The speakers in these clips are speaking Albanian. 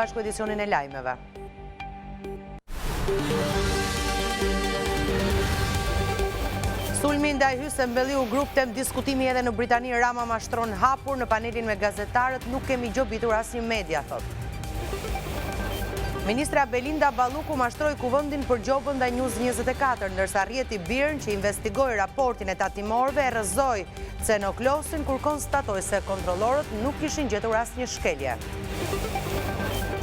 bashku edicionin e lajmeve. Sulmi ndaj Hysenbelliu Group temë diskutimi edhe në Britani Rama mashtron hapur në panelin me gazetarët nuk kemi gjobitur asnjë media thotë. Ministrja Belinda Balluku mashtroi kuvendin për gjobën ndaj News 24, ndërsa rrjeti BIRN që investigoi raportin e tatimorëve e rrëzoi Ceno Klosin kur konstatoi se kontrollorët nuk kishin gjetur asnjë shkelje.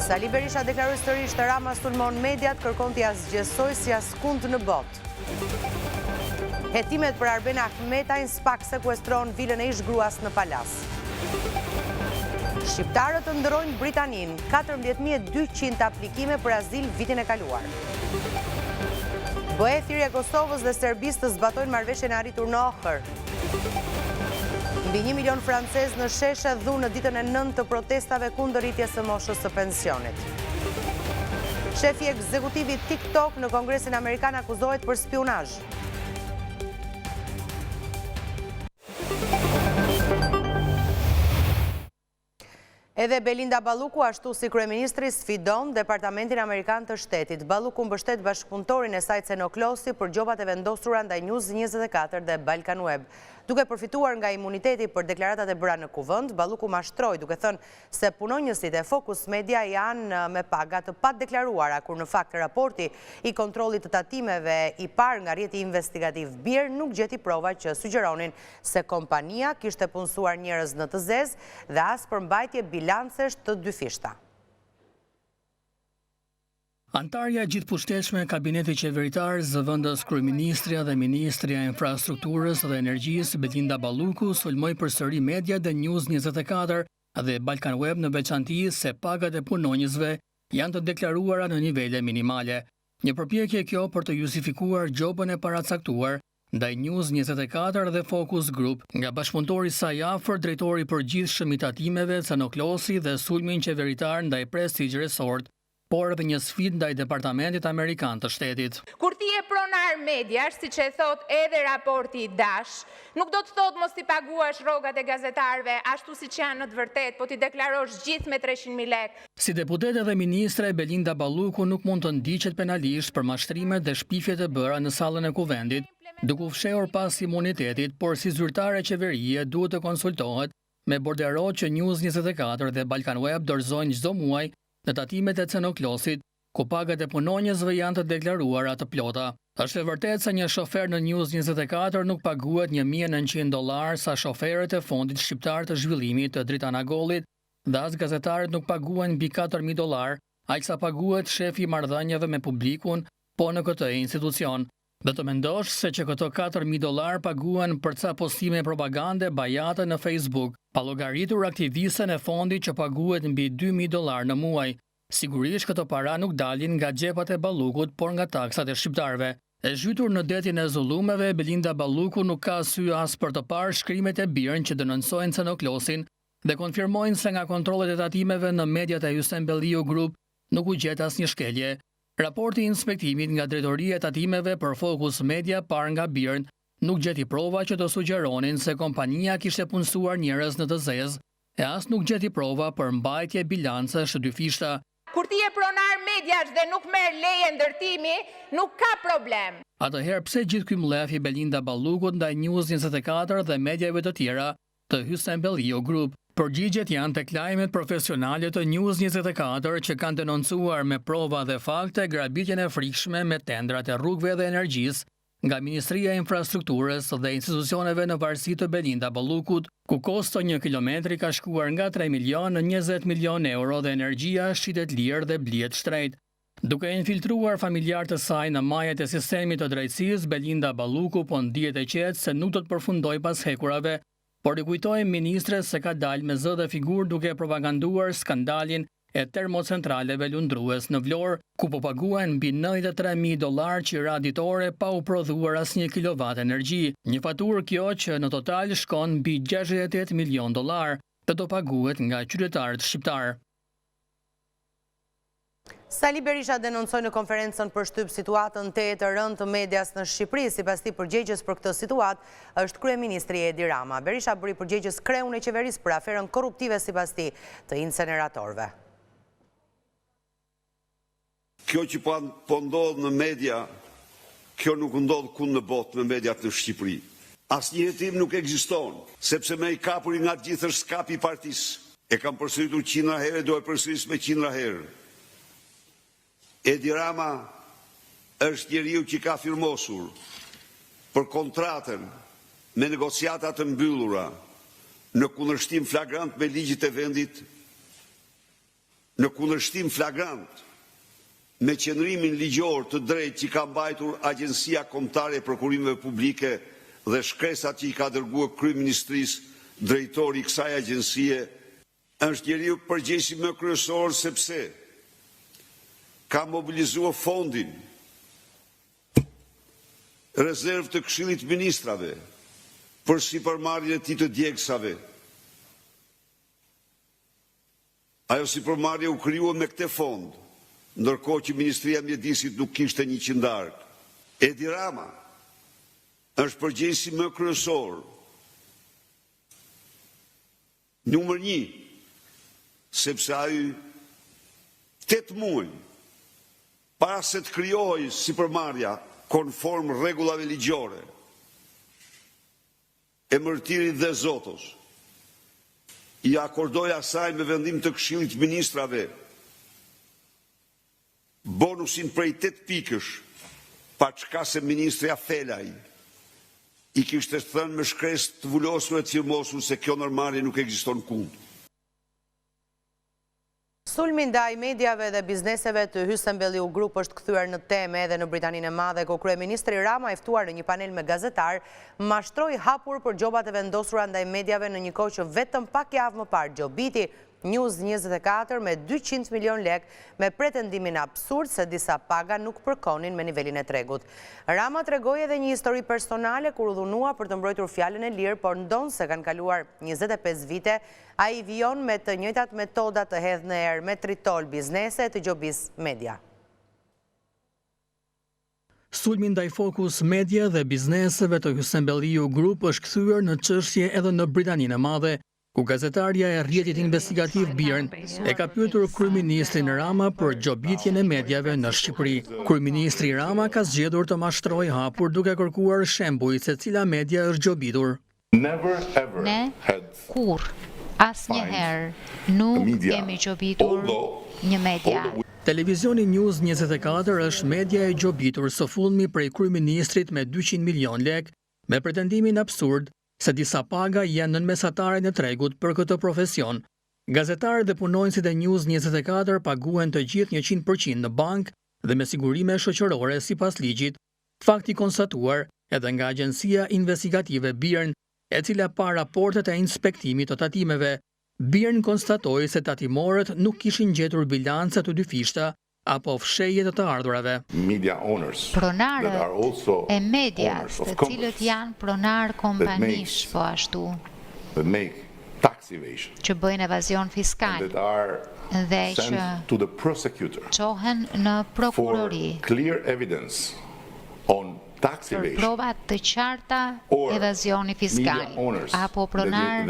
Sali Berisha deklaroi sërish Rama sulmon mediat, kërkon t'i asgjësojë si askund në botë. Hetimet për Arben Ahmetajn, SPAK sekuestron vilën e ish-gruas në Palasë. Shqiptarët ëndërrojnë Britaninë, 14.200 aplikime për azil vitin e kaluar. BE thirrje Kosovës dhe Serbisë të zbatojnë marrëveshjen e arritur në Ohër. Mbi një milion francezë në sheshe dhunë në ditën e nëntë të protestave kundër rritjes së moshës së pensionit. Shefi ekzekutiv i TikTok në Kongresin Amerikan akuzohet për spiunazh. Edhe Belinda Balluku, ashtu si kryeministri, sfidon Departamentin Amerikan të Shtetit. Balluku mbështet bashkëpunëtorin e saj Ceno Klosi për gjobat e vendosura ndaj News 24 dhe Balkanweb. Duke përfituar nga imuniteti për deklaratat e bëra në Kuvend, Balluku mashtroi duke thënë se punonjësit e Focus Media janë me paga të padeklaruara, kur në fakt raporti i kontrollit të tatimeve i parë nga rrjeti investigativ BIRN nuk gjeti prova që sugjeronin se kompania kishte punësuar njerëz në të zezë dhe as për mbajtje bilancesh të dyfishta. Anëtarja e gjithëpushtetshme e kabinetit qeveritar, zëvendës kryeministrja dhe ministrja e Infrastrukturës dhe Energjisë, Belinda Balluku, sulmoi përsëri mediat dhe News 24 dhe Balkanweb në veçanti se pagat e punonjësve janë të deklaruara në nivele minimale. Një përpjekje kjo për të justifikuar gjobën e paracaktuar ndaj News 24 dhe Focus Group, nga bashkëpunëtori i saj i afërt, drejtori i përgjithshëm i tatimeve, Ceno Klosi dhe sulmin qeveritar ndaj Prestige Resort, por edhe një sfidë ndaj Departamentit Amerikan të Shtetit. Kur ti je pronar mediash, siç e thotë edhe raporti i DASH, nuk do të thotë mos t'i paguash rrogat e gazetarëve ashtu siç janë në të vërtetë, po t'i deklarosh gjithë me 300.000 lekë. Si deputete dhe ministre, Belinda Balluku nuk mund të ndiqet penalisht për mashtrimet dhe shpifjet e bëra në sallën e Kuvendit, duke u fshehur pas imunitetit, por si zyrtare qeverie duhet të konsultohet me borderotë që News 24 dhe Balkanweb dorëzojnë çdo muaj në tatimet e Ceno Klosit, ku pagat e punonjësve janë të deklaruara të plota. Është e vërtetë se një shofer në News 24 nuk paguhet 1900 dollarë sa shoferët e Fondit Shqiptar të Zhvillimit të Dritan Agollit dhe as gazetarët nuk paguhen mbi 4000 dollarë, aq sa paguhet shefi i marrëdhënieve me publikun po në këtë institucion. Dhe të mendosh se që këto 4000 dollarë paguhen për ca postime propagande bajate në Facebook, pa llogaritur aktivisten e fondit që paguhet mbi 2000 dollarë në muaj. Sigurisht këto para nuk dalin nga xhepat e Ballukut, por nga taksat e shqiptarëve. E zhytur në detin e zullumeve, Belinda Balluku nuk ka sy as për të parë shkrimet e BIRN që denoncojnë Ceno Klosin dhe konfirmojnë se nga kontrollet e tatimeve në mediat e Hysenbelliu Group nuk u gjet asnjë shkelje. Raporti i inspektimit nga Drejtoria e Tatimeve për Focus Media parë nga BIRN nuk gjeti prova që të sugjeronin se kompania kishte punësuar njerëz në të zezë e as nuk gjeti prova për mbajtje bilancesh të dyfishta. Kur ti je pronar mediash dhe nuk merr leje ndërtimi, nuk ka problem. Atëherë pse gjithë ky mllef i Belinda Ballukut ndaj News 24 dhe mediave të tjera të Hysenbelliu Group? Përgjigjet janë tek lajmet profesionale të News 24 që kanë denoncuar me prova dhe fakte grabitjen e frikshme me tendrat e rrugëve dhe energjisë nga Ministria e Infrastrukturës dhe institucioneve në varësi të Belinda Ballukut, ku kosto një kilometri ka shkuar nga 3 milion në 20 milion euro dhe energjia shitet lirë dhe blihet shtrenjtë. Duke infiltruar familjarë të saj në majet e sistemit të drejtësisë, Belinda Balluku po ndihet e qetë se nuk do të përfundojë pas hekurave, por i kujtojmë ministres se ka dalë me zë dhe figurë duke propaganduar skandalin e termocentraleve lundrues në Vlorë, ku po paguhen mbi 93.000 dollarë qira ditore pa u prodhuar asnjë kilovat energji, një faturë kjo që në total shkon mbi 68 milion dollarë dhe do paguhet nga qytetarët shqiptarë. Sali Berisha denoncoi në konferencën për shtyp situatën tejet të rëndë të medias në Shqipëri, sipas tij përgjegjës për këtë situatë është kryeministri Edi Rama. Berisha bëri përgjegjës kreun e qeverisë për aferën korruptive sipas tij të inceneratorëve. Kjo që po ndodh në media, kjo nuk ndodh kund në botë me mediat në Shqipëri. Asnjë hetim nuk ekziston, sepse më i kapuri nga të gjithë është skapi i partisë. E kam përsëritur qindra herë e do e përsëris me qindra herë. Edi Rama është njeriu që ka firmosur për kontratën me negociata të mbyllura në kundërshtim flagrant me ligjet e vendit, në kundërshtim flagrant me qëndrimin ligjor të drejtë që ka mbajtur Agjencia Kombëtare e Prokurimeve Publike dhe shkresat që i ka dërguar kryeministrisë drejtori i kësaj agjencie, është njeriu përgjegjësi më kryesor sepse ka mobilizuar fondin rezervë të Këshillit të Ministrave për sipërmarrjen e tij të djegësave. Ajo sipërmarrje u krijua me këtë fond, ndërkohë që Ministria e Mjedisit nuk kishte një qindarkë. Edi Rama është përgjegjësi më kryesor, numër 1, sepse ai 8 muaj para se të krijohej sipërmarrja konform rregullave ligjore e Mërtirit dhe Zotos, i akordoi asaj me vendim të Këshillit të Ministrave bonusin prej 8 pikësh, pa çka se ministrja Felaj i kishte thënë me shkresë të vulosur e të firmosur se kjo ndërmarrje nuk ekziston kund. Sulmi ndaj mediave dhe bizneseve të Hysenbelliu Group është kthyer në temë edhe në Britaninë e Madhe, ku kryeministri Rama i ftuar në një panel me gazetar, mashtroi hapur për gjobat e vendosura ndaj mediave në një kohë që vetëm pak javë më parë gjobiti News 24 me 200 milion lek me pretendimin absurd se disa paga nuk përkonin me nivelin e tregut. Rama tregoi edhe një histori personale kur u dhunua për të mbrojtur fjalën e lirë, por ndonëse kanë kaluar 25 vite, ai vijon me të njëjtat metoda të hedhë në erë me tritol biznese e të gjobisë media. Sulmi ndaj Focus Media dhe bizneseve të Hysenbelliu Group është kthyer në çështje edhe në Britaninë e Madhe, ku gazetarja e rrjetit investigativ BIRN e ka pyetur kryeministrin Rama për gjobitjen e mediave në Shqipëri. Kryeministri Rama ka zgjedhur të mashtrojë hapur duke kërkuar shembuj se cila media është gjobitur. Ne kurrë, asnjëherë, nuk kemi gjobitur një media. Televizioni News 24 është media e gjobitur së fundmi prej kryeministrit me 200 milion lek, me pretendimin absurd se disa paga janë nën mesataren e tregut për këtë profesion. Gazetarët dhe punonjësit e News 24 paguhen të gjithë 100% në bankë dhe me sigurime shoqërore sipas ligjit, fakt i konstatuar edhe nga Agjencia Investigative BIRN, e cila pa raportet e inspektimit të tatimeve. BIRN konstatoi se tatimorët nuk kishin gjetur bilanca të dyfishta apo fshehje të të ardhurave. Pronarët e medias, të cilët janë pronar kompanish po ashtu, që bëjnë evazion fiskal dhe që çohen në prokurori për prova të qarta evazioni fiskal apo pronar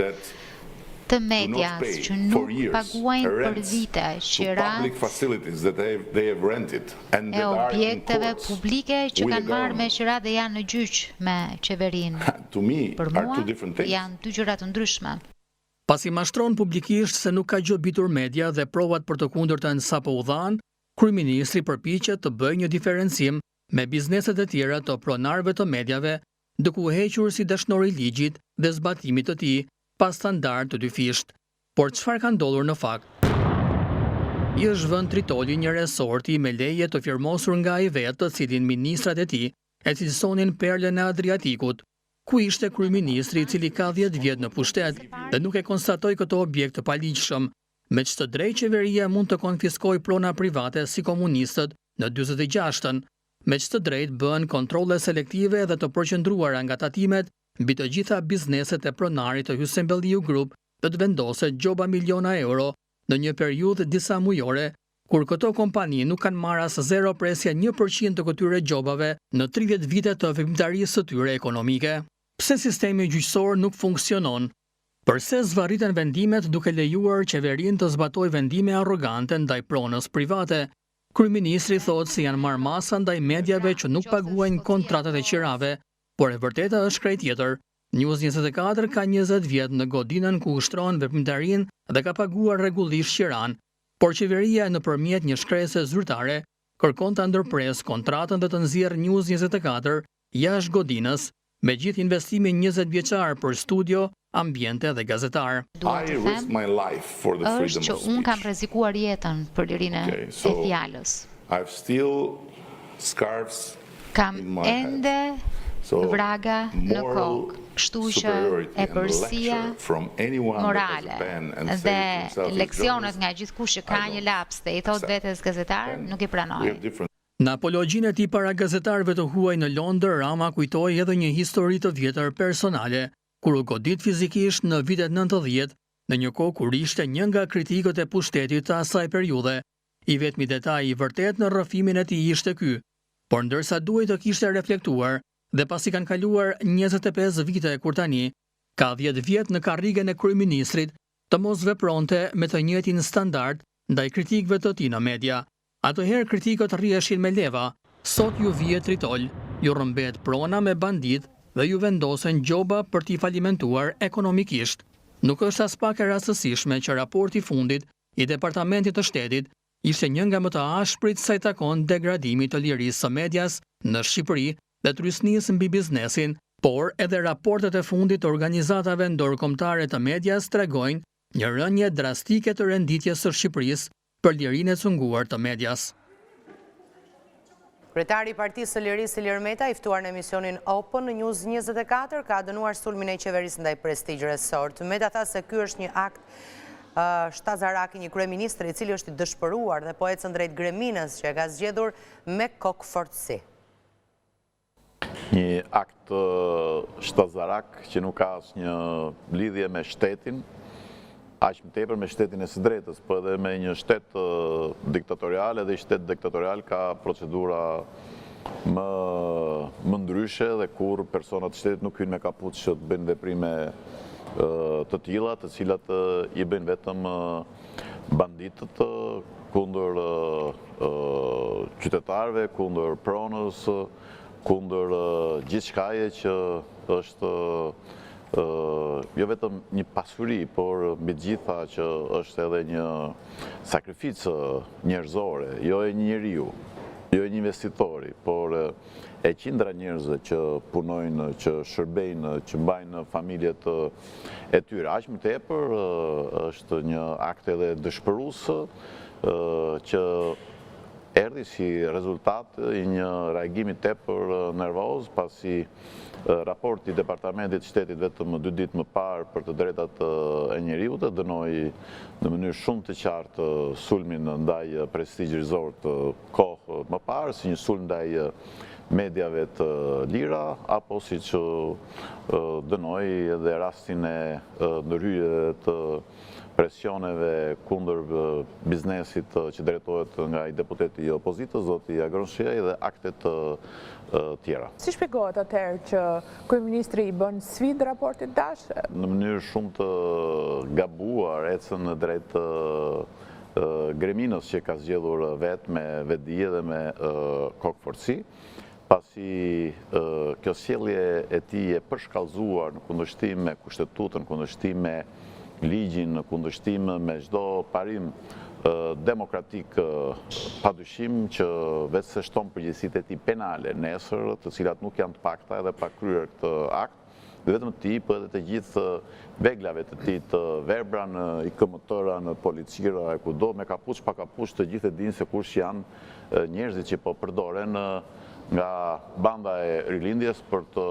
të medias që nuk paguajnë për vite qirat e objekteve publike që kanë marrë me qira dhe janë në gjyq me qeverinë. Për mua janë dy gjëra të ndryshme. Pasi mashtron publikisht se nuk ka gjobitur media dhe provat për të kundërtën sapo u dhanë, kryeministri përpiqet të bëjë një diferencim me bizneset e tjera të pronarëve të mediave, duke u hequr si dashnor i ligjit dhe zbatimit të tij pa standard të dyfisht. Por çfarë ka ndodhur në fakt? I është vënë tritoli një resorti me leje të firmosur nga ai vetë, të cilin ministrat e tij e cilësonin perlën e Adriatikut, ku ishte kryeministri i cili ka 10 vjet në pushtet dhe nuk e konstatoi këtë objekt të paligjshëm. Me ç'të drejtë qeveria mund të konfiskojë prona private si komunistët në 46-ën, me ç'të drejtë bëhen kontrolle selektive dhe të përqendruara nga tatimet mbi të gjitha bizneset e pronarit të Hysenbelliu Group dhe të vendoset gjoba miliona euro në një periudhë disa mujore, kur këto kompani nuk kanë marrë as 0.1% të këtyre gjobave në 30 vite të veprimtarisë së tyre ekonomike. Pse sistemi gjyqësor nuk funksionon? Përse zvarriten vendimet duke lejuar qeverinë të zbatojë vendime arrogante ndaj pronës private? Kryeministri thotë se janë marrë masa ndaj mediave që nuk paguajnë kontratat e qirave, por e vërteta është krejt tjetër. News 24 ka 20 vjet në godinën ku ushtron veprimtarinë dhe ka paguar rregullisht qiranë, por qeveria nëpërmjet një shkrese zyrtare kërkon ta ndërpresë kontratën dhe të nxjerrë News 24 jashtë godinës, me gjithë investimin 20 vjeçar për studio, ambiente dhe gazetarë. Dua të them është që unë kam rrezikuar jetën për lirinë e fjalës. Kam ende vraga në kokë, kështu që epërsia morale dhe leksionet nga gjithkush që ka një laps dhe i thot vetes gazetar, nuk i pranoj. Në apologjinë e tij para gazetarëve të huaj në Londër, Rama kujtoi edhe një histori të vjetër personale, kur u godit fizikisht në vitet 90, në një kohë kur ishte një nga kritikët e pushtetit të asaj periudhe. I vetmi detaj i vërtet në rrëfimin e tij ishte ky, por ndërsa duhej të kishte reflektuar dhe pasi kanë kaluar 25 vite kur tani ka 10 vjet në karrigen e kryeministrit të mos vepronte me të njëjtin standard ndaj kritikëve të tij në media. Atëherë kritikët rriheshin me leva, sot ju vije tritol, ju rrëmbet prona me bandit dhe ju vendosen gjoba për t'i falimentuar ekonomikisht. Nuk është as pak e rastësishme që raporti i fundit i Departamentit të Shtetit ishte një nga më të ashprit sa i takon degradimit të lirisë së medias në Shqipëri dhe trysnisë mbi biznesin, por edhe raportet e fundit të organizatave ndërkombëtare të medias tregojnë një rënje drastike të renditjes së Shqipërisë për lirinë e cunguar të medias. Kryetari i Partisë së Lirisë Ilir Meta, i ftuar në emisionin Open në News 24, ka dënuar sulmin e qeverisë ndaj Prestige Resort. Meta tha se ky është një akt shtazarak i një kryeministri i cili është i dëshpëruar dhe po ecën drejt greminës që e ka zgjedhur me kokëfortësi. Një akt shtazarak që nuk ka asnjë lidhje me shtetin, aq më tepër me shtetin e së drejtës, po edhe me një shtet diktatorial, edhe shtet diktatorial ka procedura më më ndryshe dhe kur personat e shtetit nuk hyjnë me kapuç që të bëjnë veprime të tilla, të cilat i bëjnë vetëm banditët kundër qytetarëve, kundër pronës, kundër gjithçkaje që është jo vetëm një pasuri, por mbi të gjitha që është edhe një sakrificë njerëzore, jo e një njeriu, jo e një investitori, por e qindra njerëzve që punojnë, që shërbejnë, që mbajnë familjet e tyre. Aq më tepër është një akt edhe dëshpërues që erdhi si rezultat i një reagimi tepër nervoz, pasi raporti i Departamentit të Shtetit vetëm dy ditë më parë për të drejtat e njeriut e dënoi në mënyrë shumë të qartë sulmin ndaj Prestige Resort kohë më parë, si një sulm ndaj mediave të lira, apo siç dënoi edhe rastin e ndërhyrjeve të presioneve kundër biznesit që drejtohet nga i deputeti i opozitës, zoti Agron Shehaj dhe akte të tjera. Si shpjegohet atëherë që kryeministri i bën sfidë raportit DASH? Në mënyrë shumë të gabuar ecën drejt greminës që ka zgjedhur vetë me vetëdije dhe me kokëfortësi, pasi kjo sjellje e tij e përshkallëzuar në kundërshtim me kushtetutën, në kundërshtim me ligjin, në kundërshtim me çdo parim demokratik, padyshim që veçse shton përgjegjësitë e tij penale nesër, të cilat nuk janë të pakta edhe pa kryer këtë akt, jo vetëm tij, po edhe të gjithë veglave të tij të verbra në IKMT-ra, në policira e kudo, me kapuç pa kapuç, të gjithë e dinë se kush janë njerëzit që po përdoren nga banda e rilindjes për të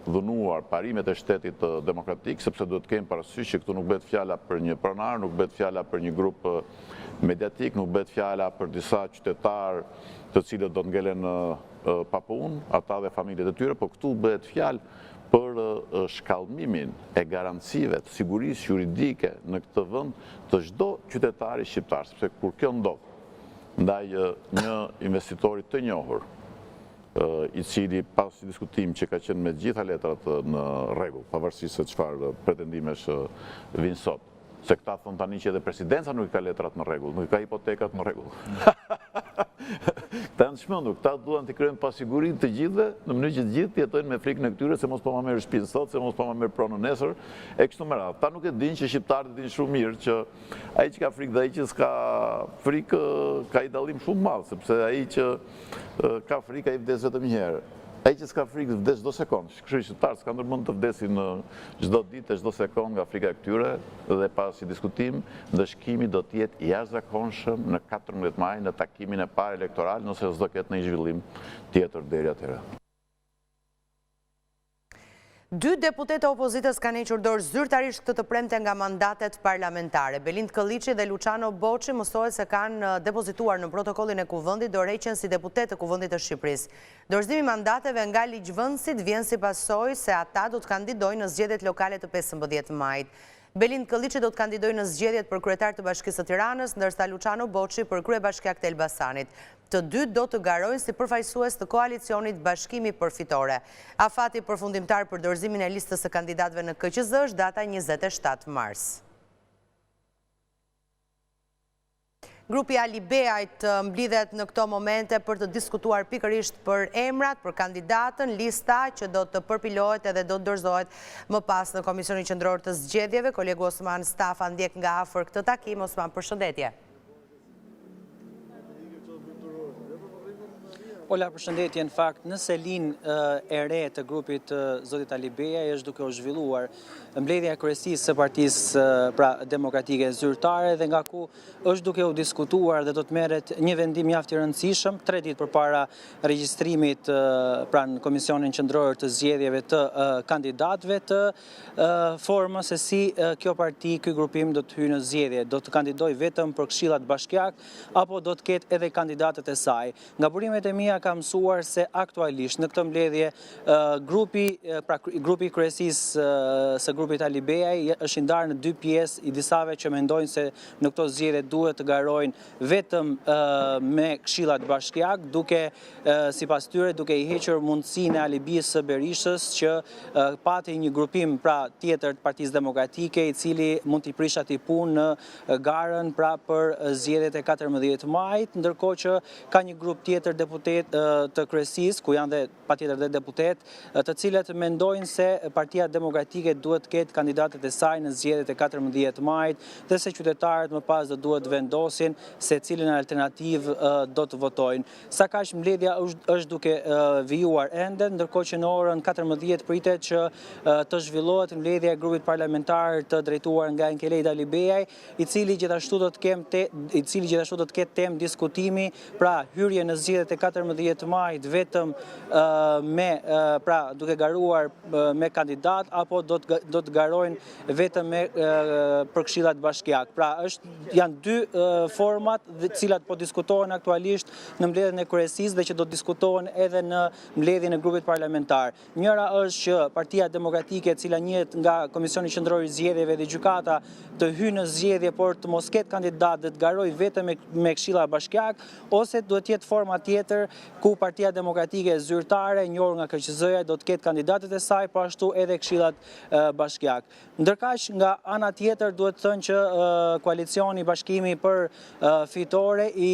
dhunuar parimet e shtetit demokratik, sepse duhet të kemi parasysh që këtu nuk bëhet fjala për një pronar, nuk bëhet fjala për një grup mediatik, nuk bëhet fjala për disa qytetarë të cilët do të ngelen pa punë, ata dhe familjet e tyre, po këtu bëhet fjalë për shkallmimin e garancive të sigurisë juridike në këtë vend të çdo qytetari shqiptar, sepse kur kjo ndodh ndaj një investitori të njohur, i cili pas diskutim që ka qenë me gjitha letrat në rregull, pavarësisht se çfarë pretendimesh vijnë sot. Se këta thonë tani që edhe presidenca nuk i ka letrat në rregull, nuk i ka hipotekat në rregull. Këta janë të çmendur, këta duan t'i krijojnë pasigurinë të gjithëve, në mënyrë që të gjithë të jetojnë me frikën e këtyre se mos po ma merr shtëpinë sot, se mos po ma merr pronën nesër, e kështu me radhë. Këta nuk e dinë që shqiptarët e dinë shumë mirë që ai që ka frikë dhe ai që s'ka frikë ka një dallim shumë të madh, sepse ai që ka frikë ai vdes vetëm një herë. Ai që s'ka frikë vdes çdo sekondë. Kështu që shqiptarët s'kanë ndërmend të vdesin çdo ditë e çdo sekondë nga frika e këtyre dhe pa asnjë diskutim, ndëshkimi do të jetë i jashtëzakonshëm në 14 maj në takimin e parë elektoral nëse s'do ketë ndonjë zhvillim tjetër deri atëherë. Dy deputetë të opozitës kanë hequr dorë zyrtarisht këtë të premte nga mandatet parlamentare. Belind Këlliçi dhe Luçiano Boçi mësohet se kanë depozituar në protokollin e Kuvendit dorëheqjen si deputetë të Kuvendit të Shqipërisë. Dorëzimi i mandateve nga ligjvënësit vjen si pasojë se ata do të kandidojnë në zgjedhjet lokale të 15 majit. Belind Këlliçi do të kandidojë në zgjedhjet për kryetar të Bashkisë së Tiranës, ndërsa Luçiano Boçi për kryebashkiak të Elbasanit. Të dy do të garojnë si përfaqësues të koalicionit Bashkimi për Fitore. Afati përfundimtar për dorëzimin e listës së kandidatëve në KQZ është data 27 mars. Grupi i Alibeajt mblidhet në këto momente për të diskutuar pikërisht për emrat, për kandidatën, lista që do të përpilohet edhe do të dorëzohet më pas në Komisionin Qendror të Zgjedhjeve. Kolegu Osman Stafa ndjek nga afër këtë takim. Osman, përshëndetje. Ola, përshëndetje, në fakt, në selinë e re të grupit të zotit Alibeaj është duke u zhvilluar mbledhja e kryesisë së Partisë pra Demokratike Zyrtare dhe nga ku është duke u diskutuar dhe do të merret një vendim mjaft i rëndësishëm, tre ditë përpara regjistrimit pra në Komisionin Qendror të Zgjedhjeve të kandidatëve të formës se si kjo parti, ky grupim do të hyjë në zgjedhje, do të kandidojë vetëm për këshillat bashkiakë apo do të ketë edhe kandidatët e saj. Nga burimet e mia kam mësuar se aktualisht në këtë mbledhje grupi, pra grupi i kryesisë së grupit Alibeaj është i ndarë në dy pjesë i disave që mendojnë se në këto zgjedhje duhet të garojnë vetëm me këshillat bashkiakë, duke sipas tyre duke i hequr mundësinë e alibisë së Berishës që pati një grupim pra tjetër të Partisë Demokratike i cili mund t'i prishë atij punë në garën pra për zgjedhjet e 14 majit, ndërkohë që ka një grup tjetër deputetë të kryesisë, ku janë dhe patjetër dhe deputetë, të cilët mendojnë se Partia Demokratike duhet të ketë kandidatët e saj në zgjedhjet e 14 majit dhe se qytetarët më pas do duhet të vendosin se cilën alternativë do të votojnë. Sakaq mbledhja është duke vijuar ende, ndërkohë që në orën 14 pritet që të zhvillohet mbledhja e grupit parlamentar të drejtuar nga Enkelejd Alibeaj, i cili gjithashtu do të kemë i cili gjithashtu do të ketë temë diskutimi, pra hyrje në zgjedhjet e 14 majit vetëm me pra duke garuar me kandidatë apo do të do të garojnë vetëm me për këshillat bashkiakë. Pra është janë dy format të cilat po diskutohen aktualisht në mbledhjen e kryesisë dhe që do të diskutohen edhe në mbledhjen e grupit parlamentar. Njëra është që Partia Demokratike, e cila njihet nga Komisioni Qendror i Zgjedhjeve dhe Gjykata, të hyjë në zgjedhje, por të mos ketë kandidat dhe të garojë vetëm me këshilla bashkiakë, ose duhet të jetë forma tjetër ku Partia Demokratike zyrtare, e njohur nga KQZ-ja, do të ketë kandidatët e saj, po ashtu edhe këshillat bashkiakë. Ndërkaq, nga ana tjetër duhet thënë që koalicioni Bashkimi për Fitore i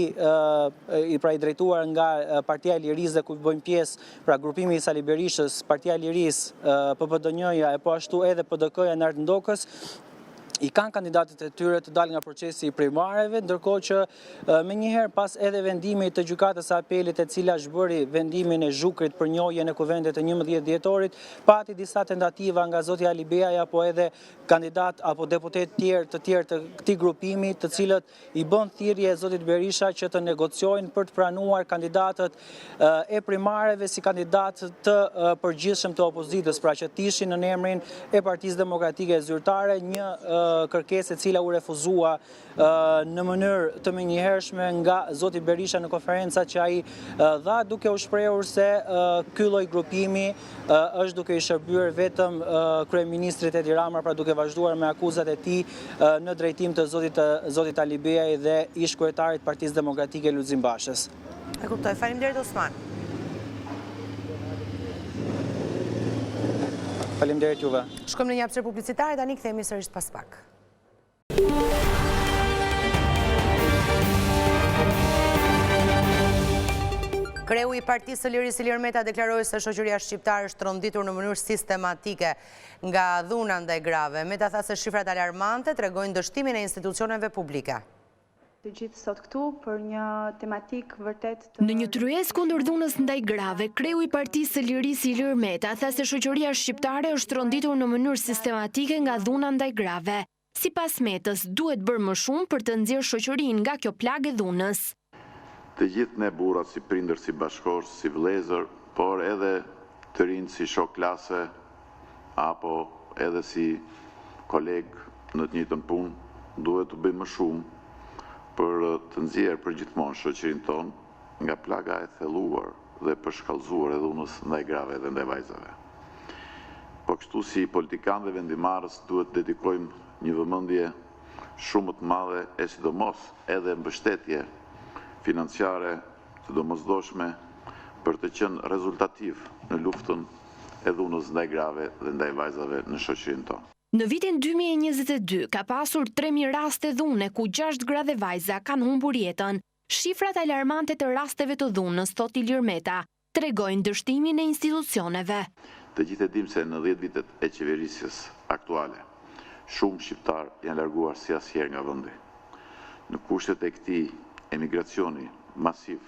i pra i drejtuar nga Partia e Lirisë dhe ku bëjnë pjesë pra grupimi i Sali Berishës, Partia e Lirisë, PPDNJ-ja e po ashtu edhe PDK-ja e Nard Ndokës, i kanë kandidatët e tyre të dalë nga procesi i primareve, ndërkohë që Menjëherë pas edhe vendimit të Gjykatës së Apelit e cila zhbëri vendimin e Zhukrit për njohjen e Kuvendit të 11 dhjetorit, pati disa tentativa nga zoti Alibeaj apo edhe kandidatë apo deputetë tjerë të tjerë të këtij grupimi, të cilët i bënë thirrje zotit Berisha që të negociojnë për të pranuar kandidatët e primareve si kandidatë të përgjithshëm të opozitës, pra që të ishin në emrin e Partisë Demokratike zyrtare, një kërkesë e cila u refuzua në mënyrë të menjëhershme nga zoti Berisha në konferencat që ai dha, duke u shprehur se ky lloj grupimi është duke i shërbyer vetëm kryeministrit Edi Rama, pra duke vazhduar me akuzat e tij në drejtim të zotit zotit Alibeaj dhe ish kryetarit të Partisë Demokratike Lulzim Bashës. E kuptoj. Faleminderit Osman. Faleminderit juve. Shkojmë në një hapësirë publicitare, tani kthehemi sërish pas pak. Kreu i Partisë së Lirisë Ilir Meta deklaroi se shoqëria shqiptare është tronditur në mënyrë sistematike nga dhuna ndaj grave. Meta tha se shifrat alarmante tregojnë dështimin e institucioneve publike. Të gjithë sot këtu për një tematikë vërtet të Në një tryezë kundër dhunës ndaj grave, kreu i Partisë së Lirisë Ilir Meta tha se shoqëria shqiptare është tronditur në mënyrë sistematike nga dhuna ndaj grave. Sipas Metës, duhet bërë më shumë për të nxjerrë shoqërinë nga kjo plagë e dhunës. Të gjithë ne burrat si prindër, si bashkëshortë, si vëllezër, por edhe të rinjtë si shokë klase apo edhe si kolegë në të njëjtën punë, duhet të bëjmë më shumë për të nxjerrë përgjithmonë shoqërinë tonë nga plaga e thelluar dhe përshkallëzuar e dhunës ndaj grave dhe ndaj vajzave. Po kështu si politikanë dhe vendimmarrës duhet të dedikojmë një vëmendje shumë më të madhe e sidomos edhe mbështetje financiare të domosdoshme për të qenë rezultativ në luftën e dhunës ndaj grave dhe ndaj vajzave në shoqërinë tonë. Në vitin 2022 ka pasur 3000 raste dhune ku 6 gra dhe vajza kanë humbur jetën. Shifrat alarmante të rasteve të dhunës, thotë Ilir Meta, tregojnë dështimin e institucioneve. Të gjithë e dimë se në 10 vitet e qeverisjes aktuale, shumë shqiptarë janë larguar si asnjëherë nga vendi. Në kushtet e këtij emigracioni masiv,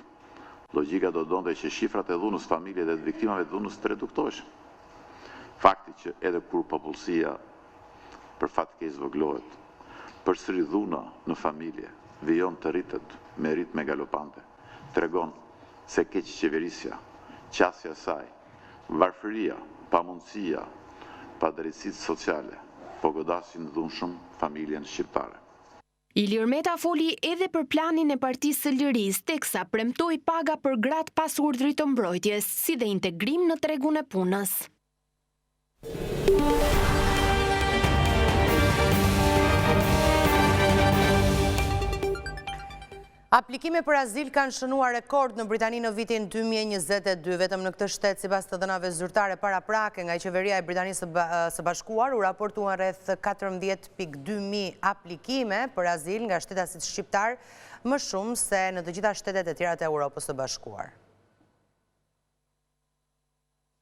logjika do donte që shifrat e dhunës familje dhe të viktimave të dhunës të reduktoheshin. Fakti që edhe kur popullsia për fat keq zvogëlohet, përsëri dhuna në familje vijon të rritet me ritme galopante, tregon se keqqeverisja, qasja e saj, varfëria, pamundësia, padrejtësitë sociale po godasin dhunshëm familjen shqiptare. Ilir Meta foli edhe për planin e Partisë së Lirisë, teksa premtoi paga për gratë pas urdhrit të mbrojtjes, si dhe integrim në tregun e punës. Aplikime për azil kanë shënuar rekord në Britani në vitin 2022. Vetëm në këtë shtet, sipas të dhënave zyrtare paraprake nga qeveria e Britanisë së Bashkuar, u raportuan rreth 14.2 aplikime për azil nga shtetasit shqiptarë, më shumë se në të gjitha shtetet e tjera të Europës së Bashkuar.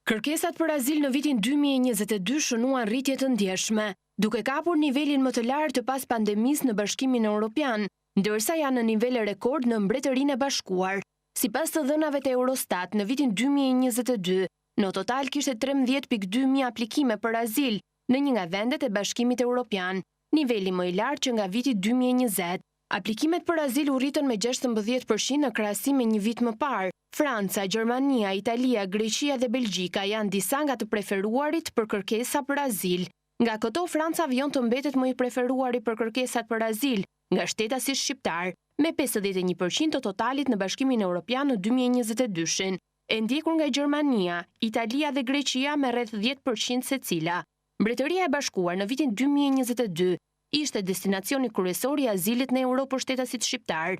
Kërkesat për azil në vitin 2022 shënuan rritje të ndjeshme, duke kapur nivelin më të lartë të pas pandemisë në Bashkimin Europian, ndërsa janë në nivele rekord në Mbretërinë e Bashkuar. Sipas të dhënave të Eurostat, në vitin 2022, në total kishte 13.2 mijë aplikime për azil në një nga vendet e Bashkimit Europian, niveli më i lartë që nga viti 2020. Aplikimet për azil u rritën me 16% në krahasim me një vit më parë. Franca, Gjermania, Italia, Greqia dhe Belgjika janë disa nga të preferuarit për kërkesa për azil. Nga këto, Franca vijon të mbetet më i preferuari për kërkesat për azil nga shtetasit shqiptar, me 51% të totalit në Bashkimin Europian në 2022-shin, e ndjekur nga Gjermania, Italia dhe Greqia me rreth 10% secila. Mbretëria e Bashkuar në vitin 2022 ishte destinacioni kryesor i azilit në Europë për shtetasit shqiptar.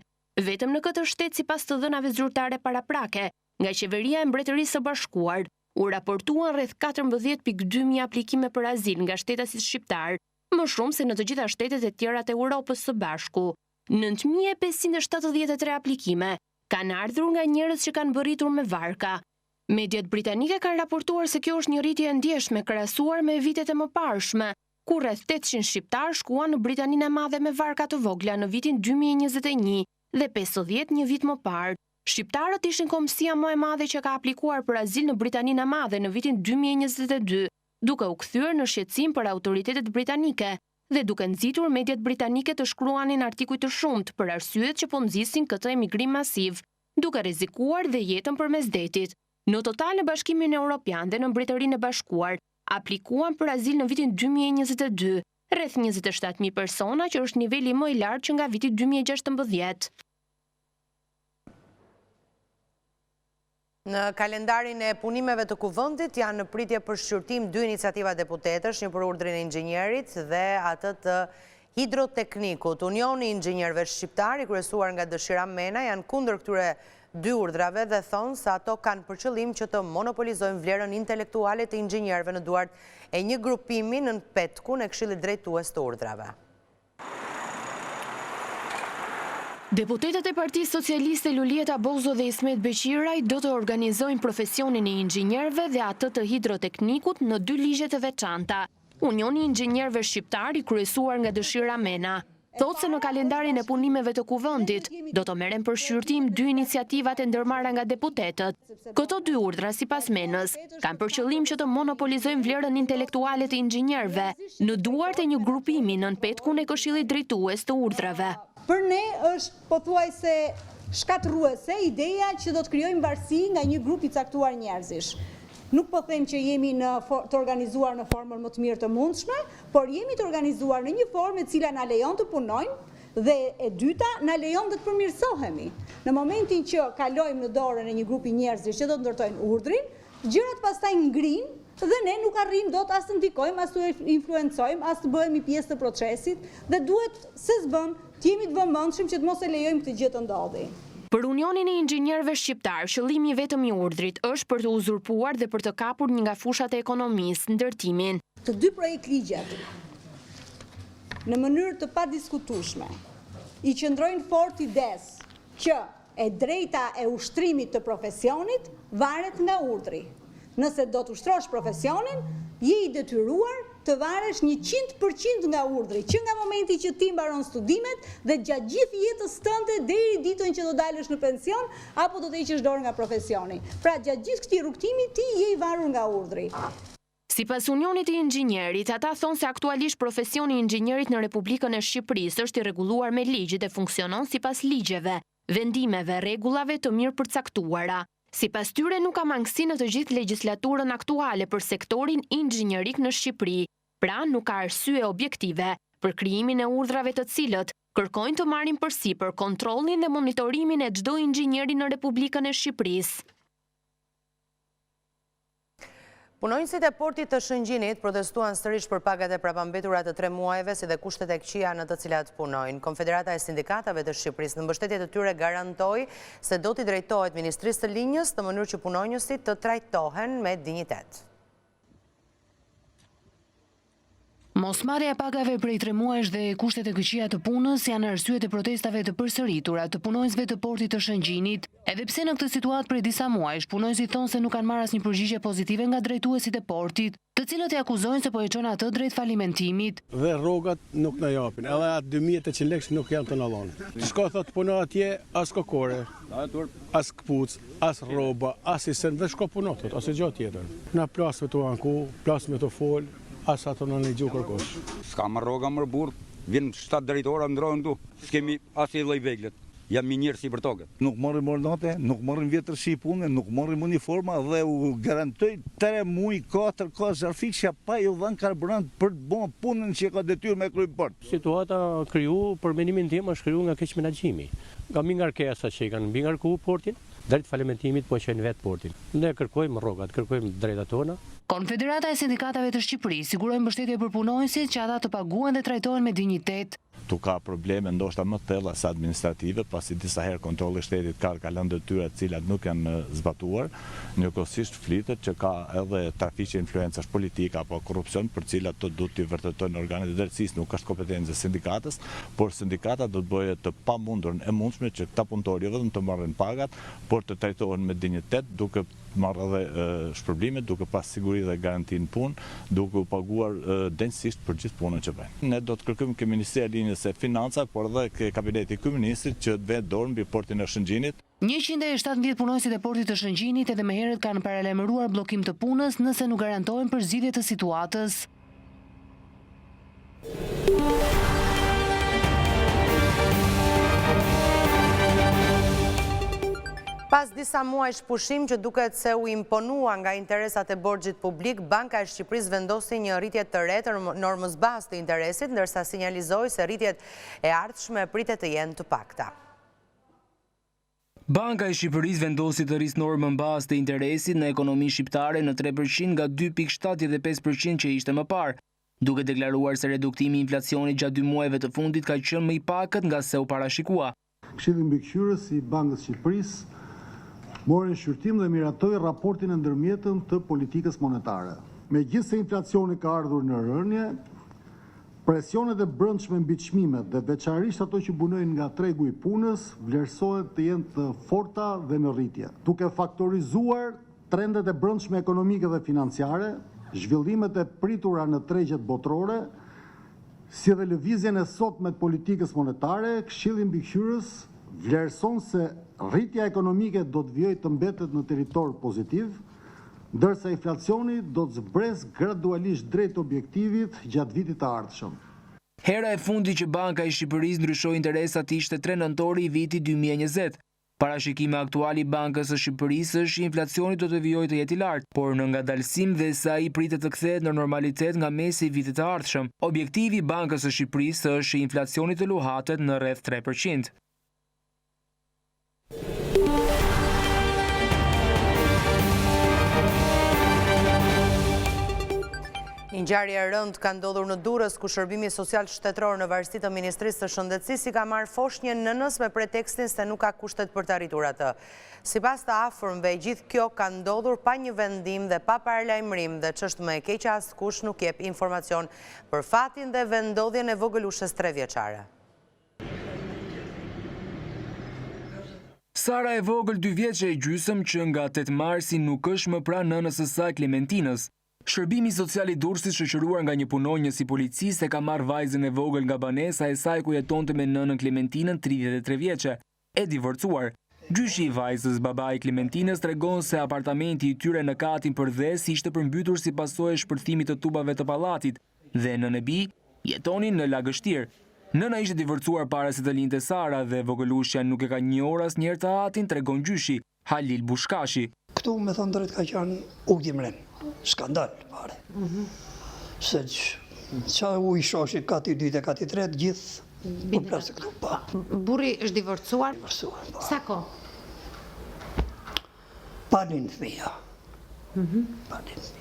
Vetëm në këtë shtet sipas të dhënave zyrtare paraprake, nga qeveria e Mbretërisë së Bashkuar, u raportuan rreth 14.2 mijë aplikime për azil nga shtetasit shqiptar, më shumë se në të gjitha shtetet e tjera të Europës së bashku. 9573 aplikime kanë ardhur nga njerëz që kanë mbërritur me varka. Mediat britanike kanë raportuar se kjo është një rritje e ndjeshme krahasuar me vitet e mëparshme, ku rreth 800 shqiptar shkuan në Britaninë e Madhe me varka të vogla në vitin 2021 dhe 50 një vit më parë. Shqiptarët ishin kombësia më e madhe që ka aplikuar për azil në Britaninë e Madhe në vitin 2022, duke u kthyer në shqetësim për autoritetet britanike dhe duke nxitur mediat britanike të shkruanin artikuj të shumtë për arsyet që po nxisin këtë emigrim masiv, duke rrezikuar dhe jetën përmes detit. Në total në Bashkimin Europian dhe në Mbretërinë e Bashkuar, aplikuan për azil në vitin 2022, rreth 27.000 persona që është niveli më i lartë që nga viti 2016. Në kalendarin e punimeve të kuvendit janë në pritje për shqyrtim dy iniciativa deputetësh, një për urdhrin e inxhinierit dhe atë të hidroteknikut. Unioni i Inxhinierëve Shqiptar, i kryesuar nga Dëshira Mena, janë kundër këtyre dy urdhrave dhe thonë se ato kanë për qëllim që të monopolizojnë vlerën intelektuale të inxhinierëve në duart e një grupimi nën petkun e Këshillit Drejtues të Urdhrave. Deputetët e Partisë Socialiste Luljeta Bozo dhe Ismet Beqiraj do të organizojnë profesionin e inxhinierëve dhe atë të hidroteknikut në dy ligje të veçanta. Unioni i Inxhinierëve Shqiptarë i kryesuar nga Dëshira Mena, thotë se në kalendarin e punimeve të Kuvendit do të merren për shqyrtim dy iniciativat e ndërmarra nga deputetët. Këto dy urdhra sipas Menës, kanë për qëllim që të monopolizojnë vlerën intelektuale të inxhinierëve në duart e një grupimi nën petkun e Këshillit Drejtues të Urdhrave. Për ne është pothuajse shkatërruese ideja që do të krijojmë varësi nga një grup i caktuar njerëzish. Nuk po them që jemi në të organizuar në formën më të mirë të mundshme, por jemi të organizuar në një formë e cila na lejon të punojmë dhe e dyta na lejon dhe të përmirësohemi. Në momentin që kalojmë në dorën e një grupi njerëzish që do të ndërtojnë urdhrin, Gjërat pastaj ngrijnë dhe ne nuk arrijmë dot as të ndikojmë, as të influencojmë, as të bëhemi pjesë të procesit dhe duhet se s'bën të jemi të vëmendshëm që të mos e lejojmë këtë gjë të ndodhi. Për Unionin e Inxhinierëve Shqiptarë, qëllimi i vetëm i urdhrit është për të uzurpuar dhe për të kapur një nga fushat e ekonomisë, ndërtimin. Të dy projektligjet në mënyrë të padiskutueshme i qëndrojnë fort idesë që E drejta e ushtrimit të profesionit varet nga urdhri. Nëse do të ushtrosh profesionin, je i detyruar të varesh 100% nga urdhri, që nga momenti që ti mbaron studimet dhe gjatë gjithë jetës tënde deri ditën që do dalësh në pension apo do të heqësh dorë nga profesioni. Pra gjatë gjithë këtij rrugëtimi ti je i varur nga urdhri. Sipas Unionit të Inxhinierit, ata thonë se aktualisht profesioni i inxhinierit në Republikën e Shqipërisë është i rregulluar me ligj dhe funksionon sipas ligjeve, vendimeve, rregullave të mirëpërcaktuara. Sipas tyre nuk ka mangësi në të gjithë legjislaturën aktuale për sektorin inxhinierik në Shqipëri, pra nuk ka arsye objektive për krijimin e urdhrave të cilët kërkojnë të marrin përsipër kontrollin dhe monitorimin e çdo inxhinieri në Republikën e Shqipërisë. Punonjësit e portit të Shëngjinit protestuan sërish për pagat e prapambetura të tre muajve si dhe kushtet e këqija në të cilat punojnë. Konfederata e Sindikatave të Shqipërisë në mbështetje të tyre garantoi se do t'i drejtohet Ministrisë së Linjës në mënyrë që punonjësit të trajtohen me dinjitet. Mosmarrja e pagave prej tre muajsh dhe kushtet e këqija të punës janë arsyet e protestave të përsëritura të punonjësve të portit të Shëngjinit. Edhe pse në këtë situatë prej disa muajsh, punonjësit thonë se nuk kanë marrë asnjë përgjigje pozitive nga drejtuesit e portit, të cilët i akuzojnë se po e çojnë atë drejt falimentimit. Dhe rrogat nuk na japin, edhe atë 2800 lekë nuk janë tu na dhonë. Shko thotë puno atje, as kokore, as këpucë, as rroba, as i sen, veç shko puno thotë, asnjë gjo tjetër. Na plasë me tu anku, plasë me tu folë, As ato na nigju kërkush. S'ka më rroga mër burrë, vjen 7 drejtora ndrohen këtu, s'kemi asnjë lloj veglet, jam minierë sipër toke. Nuk marrim orë nate, nuk marrim vjetërsi pune, nuk marrim uniforma dhe u garantoj 3 muaj, 4 ka zjarrfikësja pa ju dhënë karburant për të bo punën që e ka detyrë me kry në port. Situata kriju, për mendimin tim, është kriju nga keqmenaxhimi, nga mbingarkesa që i kanë mbingarku portin, Drejt falimentimit po e çojnë vetë portin. Ne kërkojmë rrogat, kërkojmë të drejtat tona. Konfederata e Sindikatave të Shqipërisë siguroi mbështetje për punonjësit që ata të paguhen dhe trajtohen me dinjitet. Ktu ka probleme ndoshta më të thella se administrative, pasi disa herë Kontrolli i Shtetit ka ka lënë detyra të cilat nuk janë zbatuar. Njëkohësisht flitet që ka edhe trafiqe influencash politike apo korrupsion për të cilat to duhet t'i vërtetojnë organet e drejtësisë, nuk është kompetencë e sindikatës, por sindikata do të bëjë të pamundurën e mundshme që këta punëtorë jo vetëm të marrin pagat, por të trajtohen me dinjitet, duke marrë edhe shpërblimet, duke pas siguri dhe garanti në punë, duke u paguar denjësisht për gjithë punën që bëjnë. Ne do të kërkojmë ke Ministria e Linjës e Financave, por edhe ke kabineti i kryeministrit që të vejë dorë mbi portin e Shëngjinit. 117 punonjësit e portit të Shëngjinit edhe më herët kanë paralajmëruar bllokim të punës nëse nuk garantohen për zgjidhje të situatës. Pas disa muajsh pushim që duket se u imponua nga interesat e borxhit publik, Banka e Shqipërisë vendosi një rritje të re të normës bazë të interesit, ndërsa sinjalizoi se rritjet e ardhshme pritet të jenë të pakta. Banka e Shqipërisë vendosi të rrisë normën bazë të interesit në ekonominë shqiptare në 3% nga 2.75% që ishte më parë, duke deklaruar se reduktimi i inflacionit gjatë dy muajve të fundit ka qenë më i pakët nga se u parashikua. Këshilli Mbikëqyrës i Bankës së Shqipërisë mori në shqyrtim dhe miratoi raportin e ndërmjetëm të politikës monetare. Megjithëse inflacioni ka ardhur në rënie, Presionet e brendshme mbi çmimet dhe veçanërisht ato që burojnë nga tregu i punës vlerësohet të jenë të forta dhe në rritje. Duke faktorizuar trendet e brendshme ekonomike dhe financiare, zhvillimet e pritura në tregjet botërore, si dhe lëvizjen e sotme të politikës monetare, Këshilli Mbikëqyrës vlerëson se rritja ekonomike do të vijojë të mbetet në territor pozitiv, ndërsa inflacioni do të zbresë gradualisht drejt objektivit gjatë vitit të ardhshëm. Hera e fundit që Banka e Shqipërisë ndryshoi interesat ishte 3 nëntori i vitit 2020. Parashikimi aktual i Bankës së Shqipërisë është që inflacioni do të vijojë të jetë i lartë, por në ngadalësim dhe se ai pritet të kthehet në normalitet nga mesi i vitit të ardhshëm. Objektivi i Bankës së Shqipërisë është që inflacioni të luhatet në rreth 3%. Një ngjarje e rëndë ka ndodhur në Durrës, ku shërbimi social shtetëror në varësi të Ministrisë së Shëndetësisë i ka marrë foshnjën nënës me pretekstin se nuk ka kushtet për ta rritur atë. Sipas të afërmve, gjithë kjo ka ndodhur pa një vendim dhe pa paralajmërim dhe ç'është më e keqja askush nuk jep informacion për fatin dhe vendndodhjen e vogëlushes trevjeçare. Sara e vogël dy vjeçe e gjysëm që nga 8 marsi nuk është më pranë nënës së saj Klementinës. Shërbimi social i Durrësit shoqëruar nga një punonjës i policisë e ka marrë vajzën e vogël nga banesa e saj ku jetonte me nënën Klementinën 33 vjeçe, e divorcuar. Gjyshi i vajzës, babai i Klementinës tregon se apartamenti i tyre në katin përdhes ishte përmbytur si pasojë e shpërthimit të tubave të pallatit dhe nënë e bijë jetonin në lagështirë. Nëna ishte divorcuar para se të lindte Sara dhe vogëlushja nuk e ka njohur asnjëherë të atin, tregon gjyshi, Halil Bushkashi. Këtu me thënë drejt ka qenë ugdimren, skandal fare. Se ça ujë shoshi kati dytë e kati tretë, gjithë përplasë këtu, pa. Burri është divorcuar? Divorcuar, po. Sa kohë? Pa lind fëmija. Pa lind fëmija.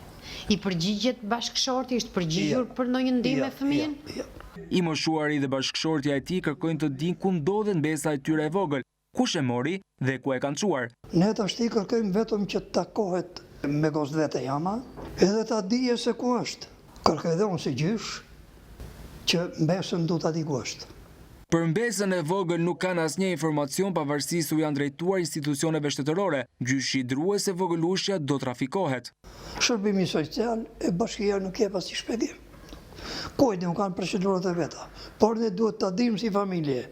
I përgjigjet bashkëshorti, është përgjigjur për ndonjë ndihmë me fëmijën? Jo, jo. I moshuari dhe bashkëshortja e tij kërkojnë të dinë ku ndodhet mbesa e tyre e vogël, kush e mori dhe ku e kanë çuar. Ne tashti kërkojmë vetëm që të takohet me gocë vet e jama, edhe ta dije se ku është. Kërkoj dhe unë si gjysh, që mbesën du ta di ku është. Për mbesën e vogël nuk kanë asnjë informacion pavarësisht se u janë drejtuar institucioneve shtetërore. Gjyshi druhet se vogëlushja do trafikohet. Shërbimi social e bashkia nuk jep asnjë shpjegim. Ku e di unë kanë procedurat e veta, por ne duhet ta dimë si familje.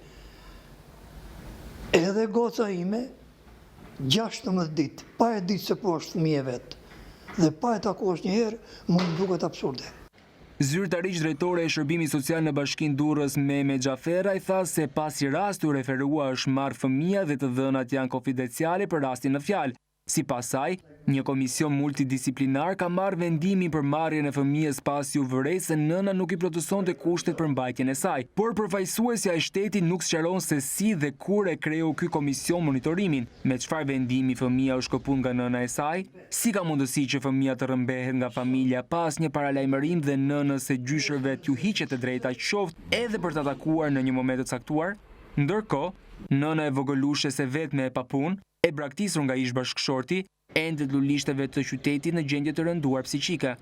Edhe goca ime, 16 ditë, pa e ditë se ku është fëmija e vet, dhe pa e taku asnjëherë, mu më duket absurde. Zyrtarisht drejtore e Shërbimit Social në Bashkinë Durrës Meme Xhaferraj tha se pasi rasti u referua është marrë fëmija dhe të dhënat janë konfidenciale për rastin në fjalë. Sipas saj, një komision multidisiplinar ka marrë vendimin për marrjen e fëmijës pasi u vërejt se nëna nuk i plotësonte kushtet për mbajtjen e saj. Por përfaqësuesja e shtetit nuk sqaron se si dhe kur e kreu ky komision monitorimin, me çfarë vendimi fëmija u shkëput nga nëna e saj, si ka mundësi që fëmija të rrëmbehet nga familja pa asnjë paralajmërim dhe nënës e gjyshërve t'ju hiqet e drejta qoftë edhe për ta takuar në një moment të caktuar? Ndërkohë, nëna e vogëlushes e vetme e papunë, e braktisur nga ish-bashkëshorti, endet lulishteve të qytetit në gjendje të rënduar psiqike.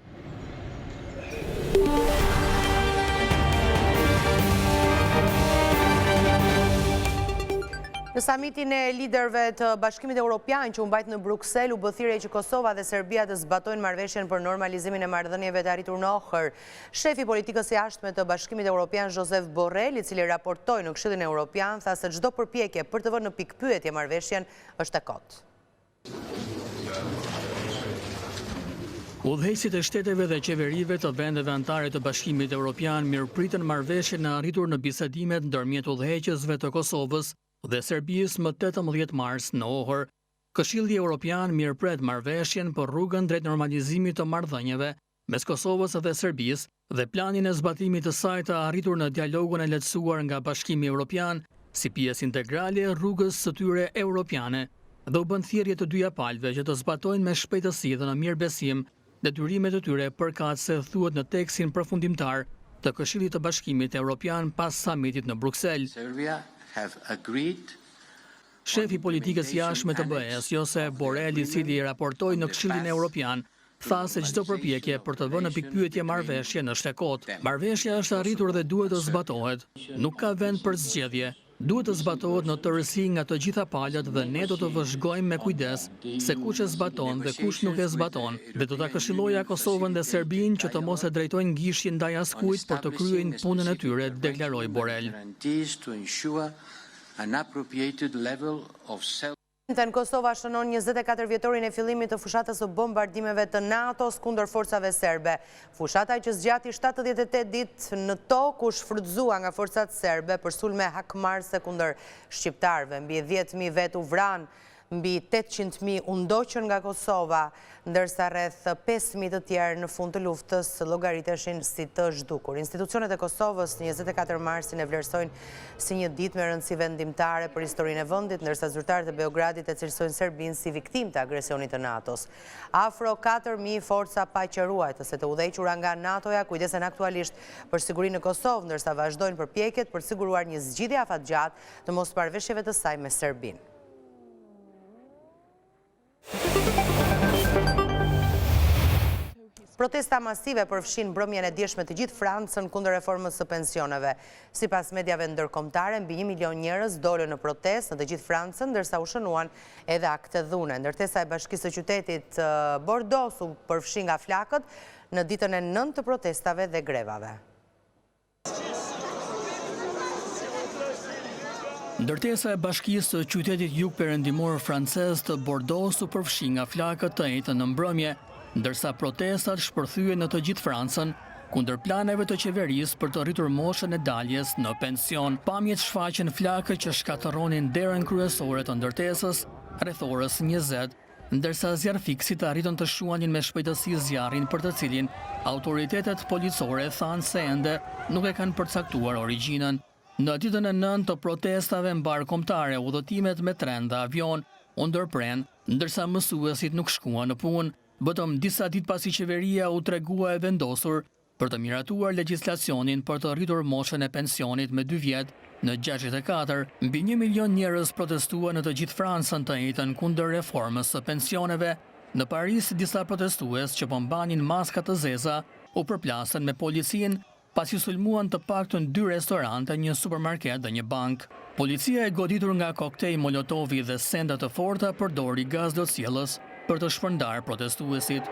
Në samitin e liderëve të Bashkimit Europian që u mbajt në Bruksel, u bë thirrje që Kosova dhe Serbia të zbatojnë marrëveshjen për normalizimin e marrëdhënieve të arritur në Ohër. Shefi i politikës së jashtme të Bashkimit Europian Josep Borrell, i cili raportoi në Këshillin Europian, tha se çdo përpjekje për të vënë në pikëpyetje marrëveshjen është e kotë. Udhëheqësit e shteteve dhe qeverive të vendeve anëtare të Bashkimit Europian mirëpritën marrëveshjen e arritur në bisedimet ndërmjet udhëheqësve të Kosovës dhe Serbisë më 18 mars në Ohër. Këshilli Europian mirëpret marrëveshjen për rrugën drejt normalizimit të marrëdhënieve mes Kosovës dhe Serbisë dhe planin e zbatimit të saj të arritur në dialogun e lehtësuar nga Bashkimi Evropian si pjesë integrale e rrugës së tyre europiane dhe u bën thirrje të dyja palëve që të zbatojnë me shpejtësi dhe në mirëbesim detyrimet e tyre përkatëse thuhet në tekstin përfundimtar të Këshillit të Bashkimit Evropian pas samitit në Bruksel. Shefi i politikës së jashtme të BE-së, Josep Borrell, i cili raportoi në Këshillin Evropian, Tha se çdo përpjekje për të vënë në pikëpyetje marrëveshjen është e kotë. Marrëveshja është arritur dhe duhet të zbatohet. Nuk ka vend për zgjedhje. Duhet të zbatohet në tërësi nga të gjitha palët dhe ne do të vëzhgojmë me kujdes se kush e zbaton dhe kush nuk e zbaton dhe do ta këshilloja Kosovën dhe Serbinë që të mos e drejtojnë gishtin ndaj askujt por të kryejnë punën e tyre, deklaroi Borrell. Premten Kosova shënon 24 vjetorin e fillimit të fushatës së bombardimeve të NATO-s kundër forcave serbe. Fushata që zgjati 78 ditë në tokë u shfrytëzua nga forcat serbe për sulme hakmarrëse kundër shqiptarëve. Mbi 10.000 vetë u vranë, mbi 800.000 u ndoqën nga Kosova, ndërsa rreth 5.000 të tjerë në fund të luftës llogariteshin si të zhdukur. Institucionet e Kosovës 24 marsin e vlerësojnë si një ditë me rëndësi vendimtare për historinë e vendit, ndërsa zyrtarët e Beogradit e cilësojnë Serbinë si viktimë të agresionit të NATO-s. Afro 4.000 forca paqeruajtëse të udhëhequra nga NATO-ja kujdesen aktualisht për sigurinë në Kosovë, ndërsa vazhdojnë përpjekjet për të siguruar një zgjidhje afatgjatë të mosmarrëveshjeve të saj me Serbinë. Protesta masive përfshinë mbrëmjen e djeshme të gjithë Francën kundër reformës së pensioneve. Sipas mediave ndërkombëtare, mbi 1 milion njerëz dolën në protestë në të gjithë Francën, ndërsa u shënuan edhe akte dhune. Ndërtesa e bashkisë së qytetit Bordos u përfshi nga flakët në ditën e nëntë të protestave dhe grevave. Ndërtesa e bashkisë së qytetit jugperëndimor francez të Bordos u përfshi nga flakët të enjten në mbrëmje, ndërsa protestat shpërthyen në të gjithë Francën kundër planeve të qeverisë për të rritur moshën e daljes në pension. Pamjet shfaqën flakët që shkatërronin derën kryesore të ndërtesës rreth orës 20, ndërsa zjarrfikësit arritën të shuanin me shpejtësi zjarrin për të cilin autoritetet policore thanë se ende nuk e kanë përcaktuar origjinën. Në ditën e nëntë të protestave mbarëkombëtare, udhëtimet me tren dhe avion u ndërprenë, ndërsa mësuesit nuk shkuan në punë, vetëm disa ditë pasi qeveria u tregua e vendosur për të miratuar legjislacionin për të rritur moshën e pensionit me dy vjet në 64, mbi një milion njerëz protestuan në të gjithë Francën të enjten kundër reformës së pensioneve. Në Paris, disa protestues që po mbanin maska të zeza u përplasën me policinë pasi sulmuan të paktën dy restorante, një supermarket dhe një bankë. Policia e goditur nga koktej molotovi dhe sende të forta përdori gaz lotsjellës për të shpërndarë protestuesit.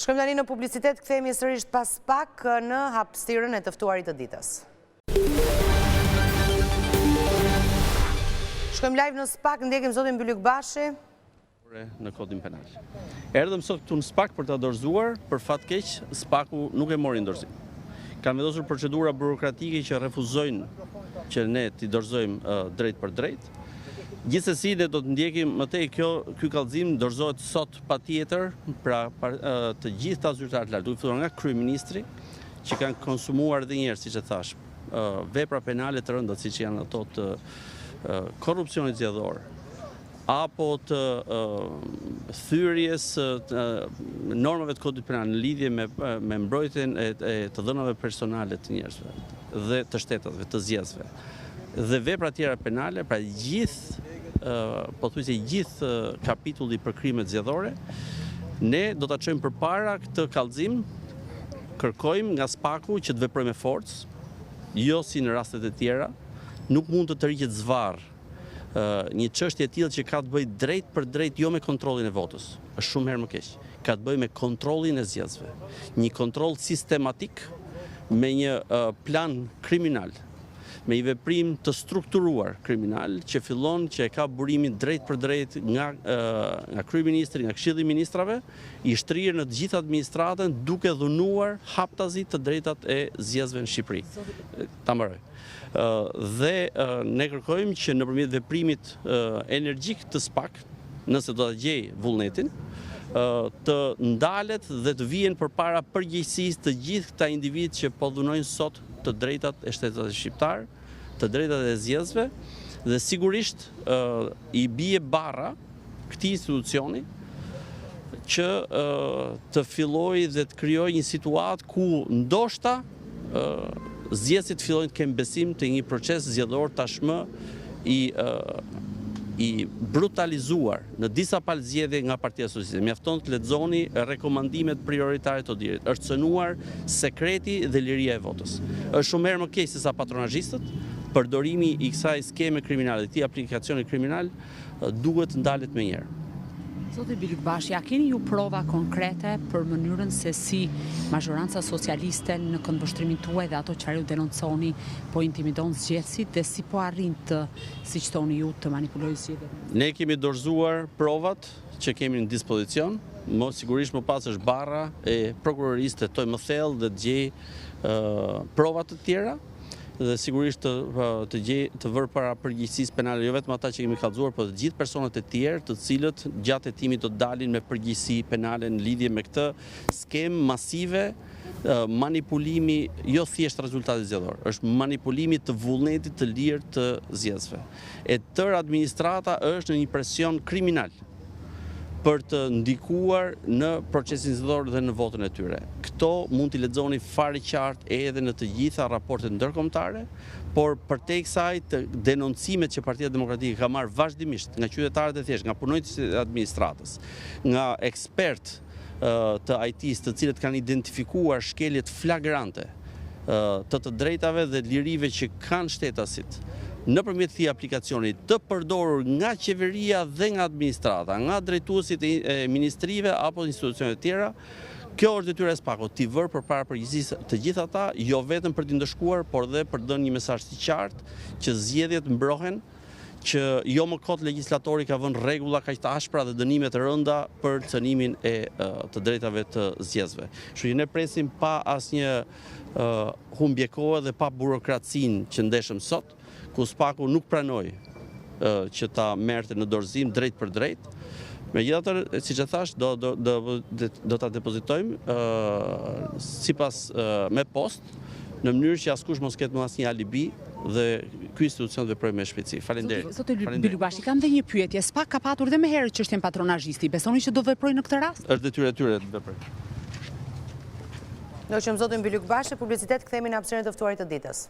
Shkojmë tani në publicitet, kthehemi sërish pas pak në hapësirën e të ftuarit të ditës. Shkojmë live në SPAK, ndjekim zotin Bylykbashi. Në kodin penal. Erdhëm sot këtu në SPAK për ta dorëzuar, për fat keq, SPAK-u nuk e mori në dorëzim. Kanë vendosur procedura burokratike që refuzojnë që ne t'i dorëzojmë drejtpërdrejt. Gjithsesi ne do të ndjekim më tej kjo ky kallëzim dorëzohet sot patjetër, pra të gjithë këta zyrtarë të lartë, duke filluar nga kryeministri që kanë konsumuar edhe një herë siç e thashë, vepra penale të rënda siç janë ato të korrupsionit zgjedhor, apo të thyerjes së normave të kodit penal në lidhje me me mbrojtjen e, e të dhënave personale të njerëzve dhe të shtetasve, të zgjedhësve dhe vepra tjera penale, pra gjithë pothuajse gjithë kapitulli për krimet zgjedhore, ne do ta çojmë përpara këtë kallëzim, kërkojmë nga SPAK-u që të veprojë me forcë, jo si në rastet e tjera, nuk mund të tërhiqet zvarrë një çështje e tillë që ka të bëjë drejtpërdrejt jo me kontrollin e votës, është shumë herë më keq, ka të bëjë me kontrollin e zgjedhësve. Një kontroll sistematik me një plan kriminal, me një veprim të strukturuar kriminal që fillon që e ka burimin drejtpërdrejt nga nga kryeministri, nga Këshilli i Ministrave, i shtrirë në të gjithë administratën duke dhunuar haptazi të drejtat e zgjedhësve në Shqipëri. Ta mbaroj. Dhe ne kërkojmë që nëpërmjet veprimit energjik të SPAK, nëse do ta gjejë vullnetin, të ndalet dhe të vihen përpara përgjegjësisë të gjithë këta individë që po dhunojnë sot të drejtat e shtetasve shqiptarë, të drejtat e zgjedhësve dhe sigurisht i bie barra këtij institucioni që të fillojë dhe të krijojë një situatë ku ndoshta zgjedhësit fillojnë të kenë besim te një proces zgjedhor tashmë i. i brutalizuar në disa palë zgjedhje nga Partia Socialiste. Mjafton të lexoni rekomandimet prioritare të ODIHR-it. Është cënuar sekreti dhe liria e votës. Është shumë herë më keq se sa patronazhistët, përdorimi i kësaj skeme kriminale, këtij aplikacioni kriminal duhet të ndalet menjëherë. Zoti Bylykbashi, a keni ju prova konkrete për mënyrën se si mazhoranca socialiste në këndvështrimin tuaj dhe ato çfarë ju denonconi po intimidon zgjedhësit dhe si po arrin të, siç thoni ju, të manipulojë zgjedhjet? Ne kemi dorëzuar provat që kemi në dispozicion, më sigurisht më pas është barra e prokurorisë të hetojë më thellë dhe të gjejë prova të tjera dhe sigurisht të të gjejë të vërë para përgjegjësisë penale jo vetëm ata që kemi kallëzuar, por të gjithë personat e tjerë të cilët gjatë hetimit do të dalin me përgjegjësi penale në lidhje me këtë skemë masive manipulimi jo thjesht rezultatit zgjedhor, është manipulimi të vullnetit të lirë të zgjedhësve. E tërë administrata është në një presion kriminal për të ndikuar në procesin zgjedhor dhe në votën e tyre. Këto mund t'i lexoni fare qartë edhe në të gjitha raportet ndërkombëtare, por përtej kësaj të denoncimet që Partia Demokratike ka marrë vazhdimisht nga qytetarët e thjeshtë, nga punonjësit e administratës, nga ekspertë të IT-së të cilët kanë identifikuar shkeljet flagrante të të drejtave dhe lirive që kanë shtetasit nëpërmjet këtij aplikacioni të përdorur nga qeveria dhe nga administrata, nga drejtuesit e ministrive apo institucioneve të tjera, kjo është detyra e SPAK-ut, t'i vërë përpara përgjegjësisë të gjithë ata, jo vetëm për t'i ndëshkuar, por dhe për të dhënë një mesazh të qartë që zgjedhjet mbrohen, që jo më kot legjislatori ka vënë rregulla kaq të ashpra dhe dënime të rënda për cënimin e të drejtave të zgjedhësve. Kështu që ne presim pa asnjë humbje kohe dhe pa burokracinë që ndeshëm sot, ku SPAK-u nuk pranoi që ta merrte në dorëzim drejtpërdrejt. Megjithatë, siç e thashë, do do do do ta depozitojmë sipas me postë në mënyrë që askush mos ketë më asnjë alibi dhe ky institucion të veprojë me shpejtësi. Faleminderit. Zoti Bylykbashi, kam dhe një pyetje. SPAK ka patur dhe më herët çështjen patronazhisti. Besoni që do veprojë në këtë rast? Është detyrë e tyre të veprojë. Ndoqëm zotin Bylykbashi, publicitet kthehemi në hapësirën e të ftuarit të ditës.